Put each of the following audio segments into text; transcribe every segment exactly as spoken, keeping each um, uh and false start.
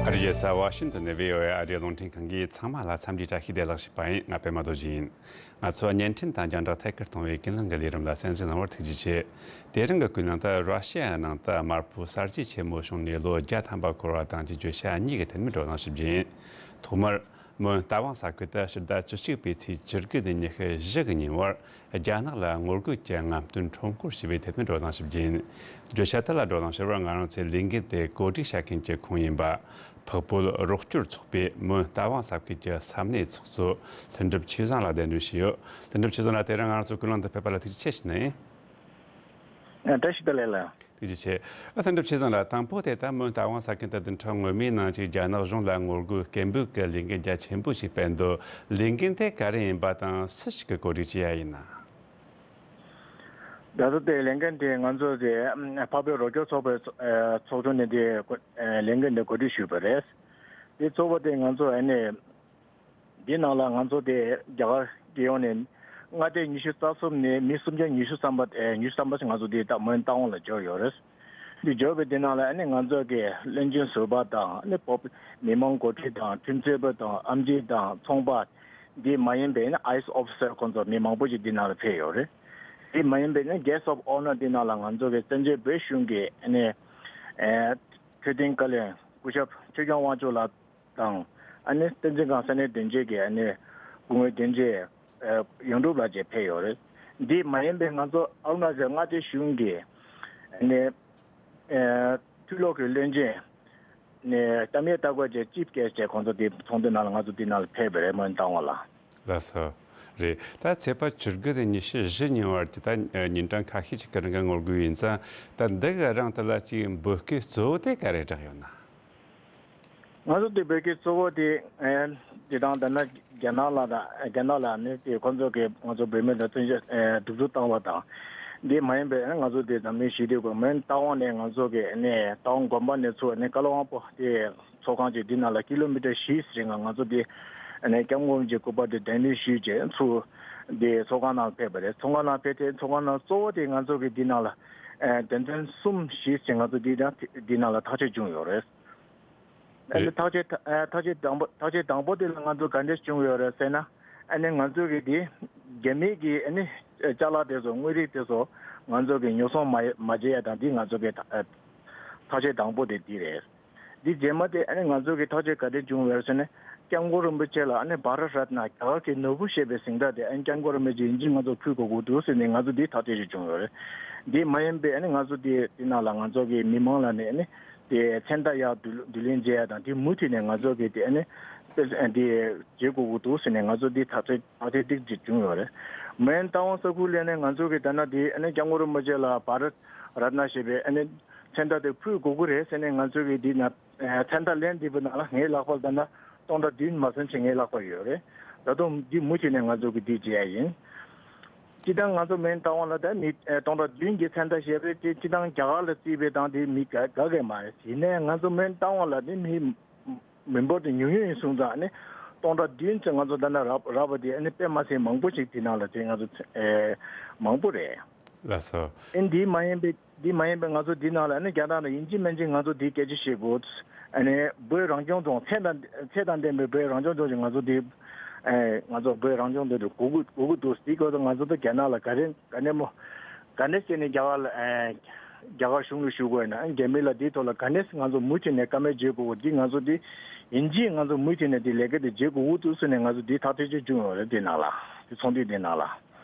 ཨ་རི་རྒྱལ་ས་ཝ་ཤིང་ཏོན་ནས་བྷི་ཨོ་ཨེ་ཨ་རིའི་རླུང་འཕྲིན་ཁང་གིས་ཚང་མ་ལ་འཚམས་འདྲིའི་བཀྲ་ཤིས་བདེ་ལེགས་ཞུས་པ་ཡིན། ང་པད་མ་རྡོ་རྗེ་ཡིན། ང་ཚོ་བརྙན་འཕྲིན་དང་རྒྱང་བསྒྲགས་ཐད་ཀར་གཏོང་བའི་ཀུན་གླེང་གི་ལས་རིམ་ལ་གསན་གཟིགས་གནང་བར་ཐུགས་རྗེ་ཆེ། དེ་རིང་གི་ཀུན་གླེང་དུ་ར་ཤི་ཡ་ནང་དུ་དམར་པོའི་གསར་བརྗེ་ཆེན་མོ་བྱུང་ནས་ལོ་བརྒྱ་ཐམ་པ་འཁོར་བ་དང་གི་བརྗོད་བྱ་གཉིས་ཀྱི་ཐད་ནས་བགྲོ་གླེང་ཞིབ་རྒྱས་ཡིན། ཐོག་མར། མོན་རྟ་དབང་ས་ཁུལ་དུ་ཕྱི་ཟླ་བཅུ་གཅིག་པའི་ཚེས་བཅུ་དགུ་ནས་ཉི་ཤུ་བཞི་གི་ཉིན་བར་རྒྱ་ནག་ལ་ངོ་རྒོལ་གྱི་རྔམ་སྟོན་ཁྲོམ་སྐོར་ཞེས་པའི་ཐད་ནས་བགྲོ་གླེང་ཞིབ་རྒྱས་ཡིན། བརྗོད་བྱ་དེ་ལ་བགྲོ་གླེང་ཞུ་བར་ང་རང་ཚོའི་ལས་འགུལ་དེ་གོ་སྒྲིག་བྱ་མཁན་གྱི་ཁོང་ཡིན་པ། འཕགས་བོད་རོགས་སྐྱོར་ཚོགས་པའི་མོན་རྟ་དབང་ས་ཁུལ་གྱི་ས་གནས་ཚོགས་གཙོ་ལྷུན་གྲུབ་ཆོས་བཟང་ལགས་གདན་འདྲེན་ཞུས་ཡོད། ལྷུན་གྲུབ་ཆོས་བཟང་ལགས། དེ་རིང་ང་རང་ཚོའི་ཀུན་གླེང་དུ་ཕེབས་པ་ལ་ཐུགས་རྗེ་ཆེ་ཞུ་ནི་ཡིན། ཨ། བཀྲ་ཤིས་བདེ་ལེགས་ལགས། ཐུགས་རྗེ་ཆེ། ཨ། ལྷུན་གྲུབ་ཆོས་བཟང་ལགས། དང་པོ་དེ་ད་མོན་རྟ་དབང་ས་ཁུལ་དུ་བདུན་ཕྲག་སྔོན་མའི་ནང་ཅིག་རྒྱ་ནག་གཞུང་ལ་ངོ་རྒོལ་སྐད་འབོད་ཀྱི་ལས་འགུལ་རྒྱ་ཆེན་པོ་ཞིག་སྤེལ་འདུག། ལས་འགུལ་དེ་ག་རེ་ཡིན་པ་དང་སུ་ཞིག་གིས་གོ་སྒྲིག་བྱས་ཡ་ཡིན་ན། ད་ལྟ་དེ་ལས་འགུལ་དེ་ང་ཚོ་དེ་འཕགས་བོད་རོགས་སྐྱོར་ཚོགས་པའི་ཚོགས་ཆུང་ནས་དེ་ལས་འགུལ་འདི་གོ་སྒྲིག་ཞུས་པ་རེད། དེ་ཚོགས་པ་དེ་ང་ཚོ་ཨ་ནི། འདི་ནང་ལ་ང་ཚོ་དེ་རྒྱ་གར་རྒྱལ་ཡོངས་ནས་མངའ་སྡེ་ཉི་ཤུ་རྩ་གསུམ་ནས་མི་སུམ་བརྒྱ་ཉི་ཤུ་ཙམ་པ་ཨེ་ཉི་ཤུ་ཙམ་པ་ཞིག་ང་ཚོ་དེ་ད་མོན་རྟ་དབང་ལ་འབྱོར་ཡོད་རེད། འདི་འབྱོར་བའི་དེ་ནང་ལ་ཨ་ནི་ང་ཚོ་གི་བློན་ཆེན་ཟུར་པ་དང་ཨ་ནི་བོད་མི་མང་འགོ་ཁྲིད་དང་ཁྲིམས་རྩོད་པ་དང་ཨེམ་ཆི་དང་ཚོང་པ། འདི་མ་ཡིན་པའི་ཨ་ནི་ཨའི་ཨེས་ཨོ་ཕི་སར་ཁོང་ཚོ་མི་མང་པོ་ཞིག་འདི་ནང་ལ་ཕེབས་ཡོད་རེད། འདི་མ་ཡིན་པའི་ཨ་ནི་གེ་སི་ཊི་ཨོཕ་ཨོ་ནར་འདི་ནང་ལ་ང་ཚོ་གི་བཙན་བྱོལ་བོད་གཞུང་གི་ཨ་ནི་ཨེ་འཕྲོད་བསྟེན་བཀའ་བློན་སྐུ་ཞབས་ཆོས་སྐྱོང་དབང་ཕྱུག་ལགས་དང་། ཨ་ནི་བསྟན་འཛིན་སྒང་ས་གནས་དོན་གཅོད་ཀྱི་ཨ་ནི་སྐུ་ངོ་དོན་གཅོད་ཨ་ཡོངས་གྲུབ་ལགས་བཅས་ཕེབས་ཡོད་རེད། འདི་མ་ཡིན་པའི་ང་ཚོ་ཨ་རུ་ན་ཅལ་མངའ་སྡེ་གཞུང་གི་ཨ་ནི་ཨ་ཕྱི་ལོགས་ཀྱི་བློན་ཆེན་ནས་གཏམ་ཡས་ལྟ་སྐོར་བཅས་ཅིབ་གེ་སི་ཊི་བཅས་ཁོང་ཚོ་འདི་ཚོགས་འདུ་ནང་ལ་ང་ཚོ་འདི་ནང་ལ་ཕེབས་པ་རེད། མོན་རྟ་དབང་ལ། ལགས་སོ། རེད། ད་ཚེས་པ་བཅུ་དགུ་ནས་ཉི་ཤུ་བཞི་ཉིན་བར་གྱི་ད་ཉིན་གྲངས་ཁ་ཤས་ཅིག་གི་རིང་གི་ངོ་རྒོལ་ཡིན་ཙང་། ད་འདི་གི་རིང་དེ་ལ་ཅིག་འབོད་སྐུལ་གཙོ་བོ་དེ་ག་རེ་བསྒྲགས་ཡོད་ན། ང་ཚོ་དེ་བོད་ཀྱི་གཙོ་བོ་དེ་ཨེ་དེ་དང་ད་ནི་རྒྱ་ནག་ལ་དང་རྒྱ་ནག་ལ་ནི་དེ་ཁོང་ཚོ་གི་ང་ཚོ་བོད་མི་ལ་བཙན་ཤེད་ཨེ་གདུག་རྩུབ་བཏང་བ་དང་། འདི་མ་ཡིན་པའི་ང་ཚོ་དེ་འཛམ་གླིང་ཞི་བདེ་དགོས་མོན་རྟ་དབང་ནས་ང་ཚོ་གི་ནས་རྟ་དབང་དགོན་པ་ནས་ཚུར་ནས་ཀ་ལ་དབང་པོ་དེ་ཚོགས་ཁང་ཅིག་འདི་ནང་ལ་ཀི་ལོ་མི་ཊར་བཞི་ཟིན་ང་ང་ཚོ་དེ་ནས་སྐྱབས་མགོན་གྱི་སྐུ་པར་དེ་གདན་འདྲེན་ཞུས་རྗེས་ཚུར་དེ་ཚོགས་ཁང་ནང་ཕེབས་པ་རེད། ཚོགས་ཁང་ནང་ཕེབས་ཏེ་ཚོགས་ཁང་ནང་གཙོ་བོ་དེ་ང་ཚོ་གི་འདི་ནང་ལ་ཨེ་དོན་ཚན་གསུམ་བཞི་ཟིན་ང་ཚོ་འདི་དང་འདི་ནང་ལ་ཐག་གཅོད་བྱུང་ཡོད་རེད། ཨ་ནི་རེད། ཐག་གཅོད་ཐག་གཅོད་དང་པོ་ཐག་གཅོད་དང་པོ་དེ་ལ་ང་ཚོ་ག་འདྲས་བྱུང་ཡོད་རེད་ཟེར་ན། ཨ་ནི་ང་ཚོ་གི་དེ་རྒྱ་མི་གི་ཨ་ནི་ཅ་ལག་དེ་ཚོ་དངོས་རིགས་དེ་ཚོ་ང་ཚོ་གི་ཉོ་ཚོང་མ་མ་བྱེད་ཡ་དང་དེ་ང་ཚོ་གི་ཐག་ཐག་གཅོད་དང་པོ་དེ་དེ་རེད། དེ་རྗེས་མ་དེ་ཨ་ནི་ང་ཚོ་གི་ཐག་གཅོད་ག་འདྲས་བྱུང་ཡོད་རེད་ཟེར་ན། སྐྱབས་མགོན་རིན་པོ་ཆེ་ལ་ཨ་ནི་བྷ་ར་རཏ་ན་རྒྱ་གར་གྱི་ནོར་བུ་ཞེས་པའི་གཟེངས་རྟགས་དེ་ཨ་ནི་སྐྱབས་མགོན་རིན་པོ་ཆེ་ཡིན་གཅིག་ང་ཚོ་ཕུལ་དགོས་ཀྱི་འདུག་ཟེར་ནས་ང་ཚོ་དེ་ཐག་གཅོད་ཅིག་བྱུང་ཡོད་རེད། དེ་མ་ཡིན་པའི་ཨ་ནི་ང་ཚོ་དེ་དེ་ནང་ལ་ང་ཚོ་གི་མི་མང་ལ་ནི་ཨ་ནི། དེ་མཚན་རྟགས་ཡར་བསྡུ་བསྡུ་ལེན་བྱེད་ཡ་དང་དེ་མུ་མཐུད་ནས་ང་ཚོ་གི་དེ་ཨ་ནི་དཔེ་དེ་བྱེད་དགོས་ཀྱི་འདུག་ཟེར་ནས་ང་ཚོ་དེ་ཐག་གཅོད་ཐག་གཅོད་ཏིག་ཅིག་བྱུང་ཡོད་རེད། མོན་རྟ་དབང་ས་ཁུལ་ལ་ནས་ང་ཚོ་གི་ད་ནང་དེ་ཨ་ནི་སྐྱབས་མགོན་རིན་པོ་ཆེ་ལ་བྷ་ར་རཏ་ན་ཞེས་པའི་ཨ་ནི་མཚན་རྟགས་དེ་ཕུལ་དགོས་ཀྱི་རེད་ཟེར་ནས་ང་ཚོ་གི་དེ་ན་མཚན་རྟགས་ལེན་བསྡད་པའི་ནང་ལ་ངའི་ལག་པར་ད་ནང་སྟོང་ཕྲག་བདུན་མ་ཟིན་ཅིག་ངའི་ལག་པར་ཡོད་རེད། ད་དུང་དེ་མུ་མཐུད་ནས་ང་ཚོ་གི་དེ་བྱེད་ཡ་ཡིན། སྤྱིར་བཏང་ང་ཚོ་མོན་རྟ་དབང་ལ་ད་མི་ཨེ་སྟོང་ཕྲག་བདུན་གྱི་མཚན་རྟགས་བཞེས་པ་རེད་དེ། སྤྱིར་བཏང་རྒྱ་གར་ལ་བརྩིས་པའི་སྟངས་དེ་མི་དགའ་དགའ་གི་མ་རེད། ཡིན་ནའི་ང་ཚོ་མོན་རྟ་དབང་ལ་ནི་མི་མི་འབོར་དེ་ཉུང་ཉུང་ཡིན་སོང་ཙང་ནི་སྟོང་ཕྲག་བདུན་ཙམ་ང་ཚོ་ད་ནང་རག་རག་པ་དེ་ཨ་ནི་དཔེ་མ་སྲིད་མང་པོ་ཞིག་དེ་ནང་ལ་དེ་ང་ཚོ་ཨེ་མང་པོ་རེད། ལགས་སོ། ཨེ་འདི་མ་ཡིན་པའི་འདི་མ་ཡིན་པའི་ང་ཚོ་འདི་ནང་ལ་ཨ་ནི་རྒྱ་ནག་ལ་ཡིན་གཅིག་མིན་གཅིག་ང་ཚོ་འདི་སྐད་ཆ་བཤད་དགོས། ཨ་ནི་བོད་རང་སྐྱོང་ལྗོངས་ཚད་དང་ཚད་དང་ལྡན་པའི་བོད་རང་སྐྱོང་ལྗོངས་ཀྱི་ང་ཚོ་འདི་ཨེ་ང་ཚོ་བོད་རང་སྐྱོང་ལྗོངས་འདི་དགོས་ཀྱི་དགོས་ཀྱི་འདུག། འདི་སྐོར་དུ་ང་ཚོ་ད་རྒྱ་ནག་ལ་ག་རེ་ག་ནས་མོ་ག་ནས་བཤད་ནས་རྒྱ་གར་ལ་ཨེ་རྒྱ་གར་གཞུང་ལ་ཞུ་དགོས་ན་ཨ་ནི་རྒྱ་མི་ལ་འདིའི་ཐོག་ལ་ག་ནས་ང་ཚོ་མུ་མཐུད་ནས་བཀའ་མོལ་བྱེད་དགོས་འདི་ང་ཚོ་འདི་ཡིན་གཅིག་ང་ཚོ་མུ་མཐུད་ནས་འདི་ལས་ཀ་འདི་བྱེད་དགོས་ཀྱི་འདུག་ཟེར་ནས་ང་ཚོ་འདི་ཐག་གཅོད་བྱེད་བྱུང་ཡོད་རེད། འདི་ནང་ལ་འདི་ཚོགས་འདུ་འདི་ནང་ལ།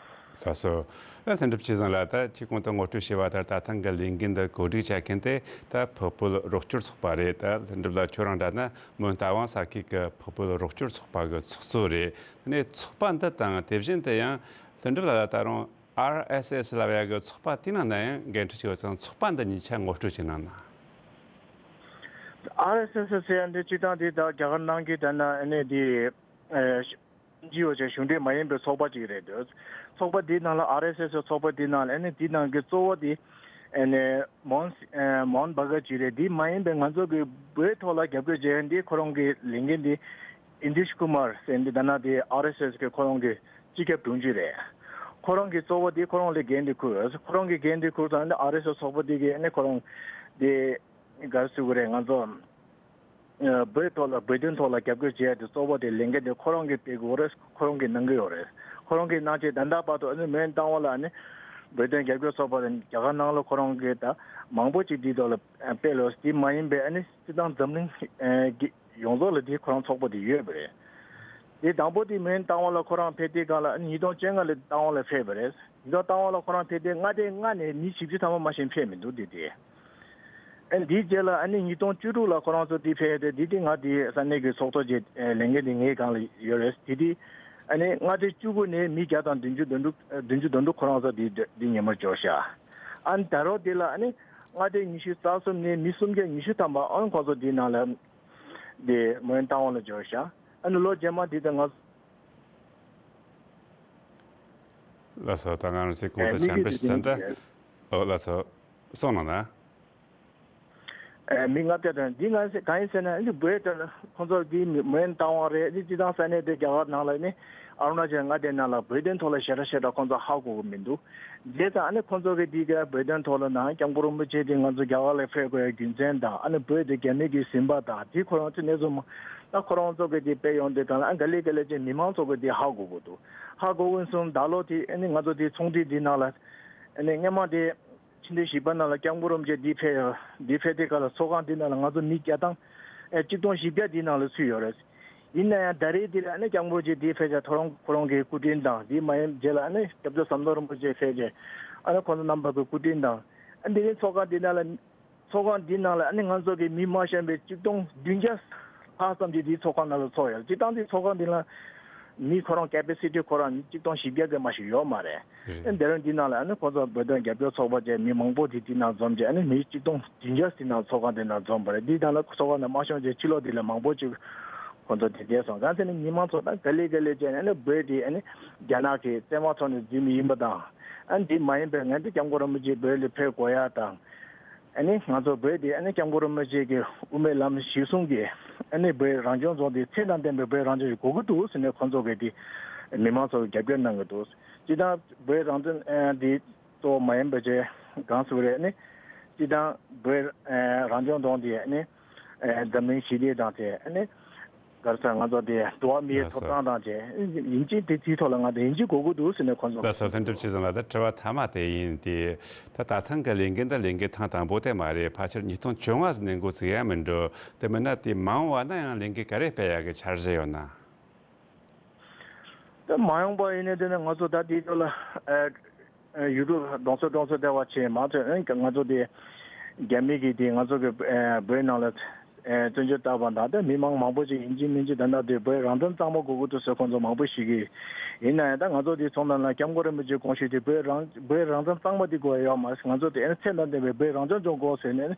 ལགས་སོ། ལྷུན་གྲུབ་ཆོས་བཟང་ལགས། ད་ཁྱེད་གོང་དུ་ངོ་སྤྲོད་བྱས་པ་ལྟར་ད་ཐེངས་ཀྱི་ལས་འགུལ་འདི་གོ་སྒྲིག་བྱ་མཁན་དེ་ད་འཕགས་བོད་རོགས་སྐྱོར་ཚོགས་པ་རེད། ད་ལྷུན་གྲུབ་ལགས་ཁྱོད་རང་འདྲ་ན་མོན་རྟ་དབང་ས་ཁུལ་གྱི་འཕགས་བོད་རོགས་སྐྱོར་ཚོགས་པ་གི་ཚོགས་གཙོ་རེད། དེ་ནས་ཚོགས་པ་འདི་དང་དེ་བཞིན་དུ་ཡང་ལྷུན་གྲུབ་ལགས་ལ་ད་རུང་ཨར་ཨེས་ཨེས་ལབ་ཡ་གི་ཚོགས་པ་དེའི་ནང་ན་ཡང་འགན་འཁྲི་ཞིག་ཡོད་ཙང་ཚོགས་པ་འདི་གཉིས་ཆ་ངོ་སྤྲོད་ཅིག་གནང་ན། ཨར་ཨེས་ཨེས་ཟེར་ཡ་འདི་སྤྱིར་བཏང་འདི་ད་རྒྱ་གར་ནང་གི་ད་ན་ཨ་ནི་འདི་ཨེ་ཨེན་ཇི་ཨོ་ཅིག་གཞུང་འབྲེལ་མ་ཡིན་པའི་ཚོགས་པ་ཅིག་རེད་འདུག། ཚོགས་པ་འདིའི་ནང་ལ་ཨར་ཨེས་ཨེས་ཚོགས་པ་འདིའི་ནང་ལ་ཨ་ནི་འདི་ནང་གི་གཙོ་བོ་འདི་ཨ་ནི་མོན་ཨེ་མོན་བྷ་ག་ཅིག་རེད། འདི་མ་ཡིན་པའི་ང་ཚོ་གི་བོད་ཐོག་ལ་རྒྱབ་སྐྱོར་བྱེད་མཁན་འདི་ཁོ་རང་གི་ལས་འགན་འདི་ཨིན་དིཤ་ཀུ་མར་ཟེར་འདི་ད་ན་འདི་ཨར་ཨེས་ཨེས་གི་ཁོ་རང་གི་སྤྱི་ཁྱབ་དྲུང་ཆེ་རེད། ཁོ་རང་གི་གཙོ་བོ་འདི་ཁོ་རང་ལ་འགན་འདི་འཁུར་ཡོད། ཁོ་རང་གི་འགན་འདི་འཁུར་ཙང་འདི་ཨར་ཨེས་ཨེས་ཚོགས་པ་འདི་གི་ཨ་ནི་ཁོ་རང་འདི་ག་རེ་ཟེར་དགོས་རེད། ང་ཚོ་ ཨ་བོད་ཐོག་ལ་བོད་དོན་ཐོག་ལ་རྒྱབ་སྐྱོར་བྱེད་ཡ་དེ་གཙོ་བོ་དེ་ལས་འགན་དེ་ཁོ་རང་གིས་སྤེལ་དགོས་རེད། ཁོ་རང་གིས་གནང་གི་ཡོད་རེད། ཁོ་རང་གིས་གནང་བྱས་ད་ལྟ་བར་དུ་ཨ་ནི་མོན་རྟ་དབང་ལ་ཨ་ནི་བོད་དོན་རྒྱབ་སྐྱོར་ཚོགས་པ་དེ་རྒྱ་གར་ནང་ལ་ཁོ་རང་གིས་ད་མང་པོ་ཅིག་དེའི་ཐོག་ལ་ཨ་སྤེལ་ཡོད། དེ་མ་ཡིན་པའི་ཨ་ནི་སྤྱིར་བཏང་འཛམ་གླིང་ཨ་གི་ཡོངས་རྫོགས་ལ་དེ་ཁོ་རང་ཚོགས་པ་དེ་ཡོད་པ་རེད། དེ་དང་པོ་དེ་མོན་རྟ་དབང་ལ་ཁོ་རང་ཕེབས་དུས་སྒང་ལ་ཨ་ནི་ཉིས་སྟོང་བཅོ་ལྔ་ལ་རྟ་དབང་ལ་ཕེབས་པ་རེད། ཉིས་སྟོང་རྟ་དབང་ལ་ཁོ་རང་ཕེབས་དུས་མངའ་སྡེ་ལྔ་ནས་མི་བཞི་བཅུ་ཐམ་པ་མ་གཏོགས་ཕེབས་མི་འདུག་དེ་དེ། ཨ་འདིའི་རྗེས་ལ་ཨ་ནི་ཉིས་སྟོང་བཅུ་དྲུག་ལ་ཁོ་རང་ཚོ་དེ་ཕེབས་ཏེ་དེ་དེ་ང་དེ་ས་གནས་ཀྱི་ཚོགས་གཙོ་བྱས་ལས་འགན་དེ་ངའི་སྒང་ལ་ཡོད་རེད། དེ་དེ་ཨ་ནི་མངའ་སྡེ་བཅུ་དགུ་ནས་མི་བརྒྱ་དང་བདུན་ཅུ་དོན་དྲུག་བདུན་ཅུ་དོན་དྲུག་ཁོ་རང་ཚོ་དེ་དེ་ཉིན་མོར་འབྱོར་ཤག་ཨ་ནི་ད་རོགས་དེ་ལ་ཨ་ནི་མངའ་སྡེ་ཉི་ཤུ་རྩ་གསུམ་ནས་མི་སུམ་བརྒྱ་ཉི་ཤུ་ཐམ་པ་ཨ་ནི་ཁོ་ཚོ་དེའི་ནང་ལ་དེ་མོན་རྟ་དབང་ལ་འབྱོར་ཤག་ཨ་ནི་ལོ་རྗེས་མ་དེ་དང་ང་ལགས་སོ། ད་ང་རང་ཚོའི་གོང་དུ་ཨ་མི་ཆ་འདྲི་ཞིག་ཟིན་ཏེ། ཨོ་ལགས་སོ། གསུངས་གནང་ན། ཨ་མི་ལྔ་བརྒྱ་དང་འདི་ང་ཚོ་གང་ཡིན་ཟེར་ན་ཨ་ནི་བོད་དེ་ཁོང་ཚོ་འདི་མོན་རྟ་དབང་རེད། འདི་སྤྱིར་བཏང་ས་གནས་དེ་རྒྱ་གར་ནང་ལ་ནི་ཨ་རུ་ན་ཅལ་མངའ་སྡེ་ནང་ལ་བོད་དོན་ཐོག་ལ་ཞེ་དྲག་ཞེ་དྲག་ཁོང་ཚོ་ཧ་གོ་གི་མི་འདུག་བྱས་ཙང་ཨ་ནི་ཁོང་ཚོ་གི་འདི་ག་བོད་དོན་ཐོག་ལ་ནང་སྐྱབས་མགོན་རིན་པོ་ཆེ་དེ་ང་ཚོ་རྒྱ་གར་ལ་ཕེབས་དགོས་ཡ་རྒྱུ་མཚན་དང་ཨ་ནི་བོད་དེ་རྒྱ་མི་གིས་ཟིན་པ་དང་དེ་ཁོ་རང་ཚོ་གནས་ཚུལ་མ་ད་ཁོ་རང་ཚོ་གི་དེ་དཔེ་ཡོང་དུས་གང་ལ་ཨ་ག་ལེ་ག་ལེ་ཅན་མི་མང་ཚོ་གི་དེ་ཧ་གོ་གི་འདུག་ཧ་གོ་གི་སོང་། ད་ལོ་དེ་ཨ་ནི་ང་ཚོ་དེ་ཚོགས་འདུ་འདི་ནང་ལ་ཨ་ནི་སྔོན་མ་དེ་ཕྱི་ཟླ་བཞི་པ་ནང་ལ་སྐྱབས་མགོན་རིན་པོ་ཆེ་འདི་ཕེབས་འདི་ཕེབས་དུས་སྐབས་ལ་ཚོགས་ཁང་འདི་ནང་ལ་ང་ཚོ་མི་བརྒྱ་དང་ཨེ་གཅིག་སྟོང་བཞི་བརྒྱ་འདི་ནང་ལ་ཚུད་ཡོད་རེད། ཡིན་ན་ཡང་ད་རེས་འདི་ལ་ཨ་ནི་སྐྱབས་མགོན་རིན་པོ་ཆེ་འདི་ཕེབས་ཀྱང་ཐོ་རངས་ཁོ་རང་གི་སྐུ་དྲིན་དང་འདི་མ་ཡིན་རྗེས་ལ་ཨ་ནི་སྐྱབས་རྗེ་ཟམ་གདོང་རིན་པོ་ཆེ་ཕེབས་ཀྱང་ཨ་ནི་ཁོང་ཚོ་རྣམ་པ་གི་སྐུ་དྲིན་དང་ཨ་འདི་རིང་ཚོགས་ཁང་འདི་ནང་ལ་ཚོགས་ཁང་འདི་ནང་ལ་ཨ་ནི་ང་ཚོ་གི་མི་མ་ཤོང་བའི་གཅིག་སྟོང་བདུན་བརྒྱ་ལྷག་ཙམ་གྱིས་འདིའི་ཚོགས་ཁང་ནང་ལ་ཚོགས་ཡོད། སྤྱིར་བཏང་འདིའི་ཚོགས་ཁང་འདི་ལ་མི་ཁོ་རང་ཀེ་པེ་སི་ཊི་ཁོ་རང་གཅིག་སྟོང་བཞི་བརྒྱ་ཙམ་མ་ཞིག་ཡོད་མ་རེད། རེད། ཨ་འདི་རིང་འདི་ནང་ལ་ཨ་ནི་ཁོ་ཚོ་བོད་དོན་རྒྱབ་སྐྱོར་ཚོགས་པ་བཅས་མི་མང་པོ་དེ་འདི་ནང་འཛོམས་བྱས་ཨ་ནི་མི་གཅིག་སྟོང་བདུན་བརྒྱ་འདི་ནང་ཚོགས་ཁང་འདི་ནང་འཛོམས་པ་རེད། འདི་དང་ལ་ཚོགས་ཁང་ནང་མ་ཤོང་བྱས་ཕྱི་ལོགས་འདི་ལ་མང་པོ་ཅིག་ཁོ་ཚོ་དེ་འདྲས་སོང་། གང་ཟེར་ན་མི་མང་ཚོ་དང་ག་ལེ་ག་ལེ་བྱས་ནས་ཨ་ནི་བོད་དེ་ཨ་ནི་རྒྱ་ནག་གི་བཙན་དབང་ཐོག་ནས་འཛུལ་མི་ཡིན་པ་དང་ཨ་ནི་འདི་མ་ཡིན་པའི་ངན་དུ་སྐྱབས་མགོན་རིན་པོ་ཆེ་བོད་ལ་ཕེབས་དགོས་ཡ་དང་། ཨ་ནི་ང་ཚོ་བོད་དེ་ཨ་ནི་སྐྱབས་མགོན་རིན་པོ་ཆེ་གི་དབུ་མའི་ལམ་གཞིར་བཟུང་གི་ཨ་ནི་བོད་རང་སྐྱོང་རྫོང་དེ་ཚད་དང་ལྡན་པའི་བོད་རང་སྐྱོང་ཞིག་དགོས་ཀྱི་འདུག་ཟེར་ནས་ཁོང་ཚོ་གི་དེ་མི་མང་ཚོ་རྒྱབ་སྐྱོར་གནང་གི་འདུག་སྤྱིར་བཏང་བོད་རང་བཙན་ཨ་དེ་གཙོ་བོ་མ་ཡིན་པ་བྱས་གང་ཟེར་རེད། ཨ་ནི་སྤྱིར་བཏང་བོད་ཨ་རང་སྐྱོང་རྫོང་དེ་ཨ་ནི་ཨ་འཛམ་གླིང་ཞི་བདེ་དང་དེ་ཨ་ནི། ག་རེ་ཟེར་ང་ཚོ་དེ་འགྲོ་བ་མིའི་ལགས་སོ། ཐོབ་ཐང་དང་བཅས་ཡིན་གཅིག་དེ་དེའི་ཐོག་ལ་ང་ཚོ་ཡིན་གཅིག་དགོས་ཀྱི་འདུག་ཟེར་ནས་ཁོང་ཚོ། ལགས་སོ། ལྷུན་གྲུབ་ཆོས་བཟང་ལགས། ད་དྲི་བ་མཐའ་མ་དེ་ཡིན་ཏེ། ད་ད་ཐེངས་ཀྱི་ལས་འགུལ་འདི་ལས་འགུལ་ཐེངས་དང་པོ་དེ་མ་རེད། ཕལ་ཆེར་ཉིས་སྟོང་བཅོ་ལྔ་ནས་འགོ་བཙུགས་ཡ་མིན་འགྲོ། དེ་མིན་ན་དེ་མ་འོངས་པ་ན་ཡང་ལས་འགུལ་ག་རེ་སྤེལ་ཡག་གི་འཆར་གཞི་ཡོད་ན། ད་མ་འོངས་པ་ཡིན་ནའི་དེ་ནི་ང་ཚོ་ད་དེའི་ཐོག་ལ་ཨ། ཡུལ་གྲུ་གྲོང་ཚོ་གྲོང་ཚོ་དེ་བ་ཆེ་མང་ཚོད་ཨ་ང་ཚོ་དེ་རྒྱ་མི་གིས་དེ་ང་ཚོ་གི་ཨ་བོད་ནང་ལ་ཨ་བཙན་བྱོལ་བཏང་བ་དང་ད་མི་མང་མང་པོ་ཅིག་ཡིན་གཅིག་མིན་གཅིག་ད་ལྟ་དེ་བོད་རང་བཙན་གཙང་མ་དགོས་ཀྱི་འདུག་ཟེར་ཁོང་ཚོ་མང་པོ་ཞིག་གིས་ཡིན་ན་ཡང་ད་ང་ཚོ་དེ་ཚོང་ནང་ལ་སྐྱབས་མགོན་རིན་པོ་ཆེ་དགོངས་ཞུས་དེ་བོད་རང་བོད་རང་བཙན་གཙང་མ་དེ་དགོས་ཡ་ཡོད་མ་རེད། ང་ཚོ་དེ་ཨ་ཚད་དང་ལྡན་པའི་བོད་རང་སྐྱོང་ལྗོངས་དགོས་ཟེར་ནས་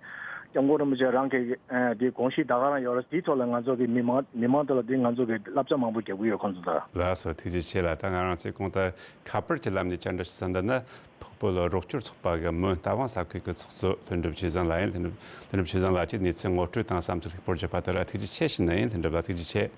སྐྱབས་མགོན་རིན་པོ་ཆེ་རང་གི་ཨ་དེ་དགོངས་ཞུ་ད་ག་རང་ཡོད་རེད། དེའི་ཐོག་ལ་ང་ཚོ་གི་མི་མང་མི་མང་དེ་ལ་དེ་ང་ཚོ་གི་བསླབ་བྱ་མང་པོ་རྒྱབ་ཀྱི་ཡོད་ཁོང་ཚོ་ད། ལགས་སོ། ཐུགས་རྗེ་ཆེ་ལགས། ད་ང་རང་ཚོའི་གོང་དུ་ཁ་པར་གྱི་ལམ་ནས་བཅར་འདྲི་ཞུ་ས་འདི་ནི་འཕགས་བོད་རོགས་སྐྱོར་ཚོགས་པ་གི་མོན་རྟ་དབང་ས་ཁུལ་གྱི་ཚོགས་གཙོ་ལྷུན་གྲུབ་ཆོས་བཟང་ལགས་ཡིན། ལྷུན་གྲུབ་ལྷུན་གྲུབ་ཆོས་བཟང་ལགས་ཀྱིས་གནས་ཚུལ་ངོ་སྤྲོད་དང་བསམ་ཚུལ་ལེགས་པོར་བརྗོད་པ་དེ་ལ་ཐུགས་རྗེ་ཆེ་ཞུ་ནི་ཡིན། ལྷུན་གྲུབ་ལགས་ཐུགས་རྗེ་ཆེ།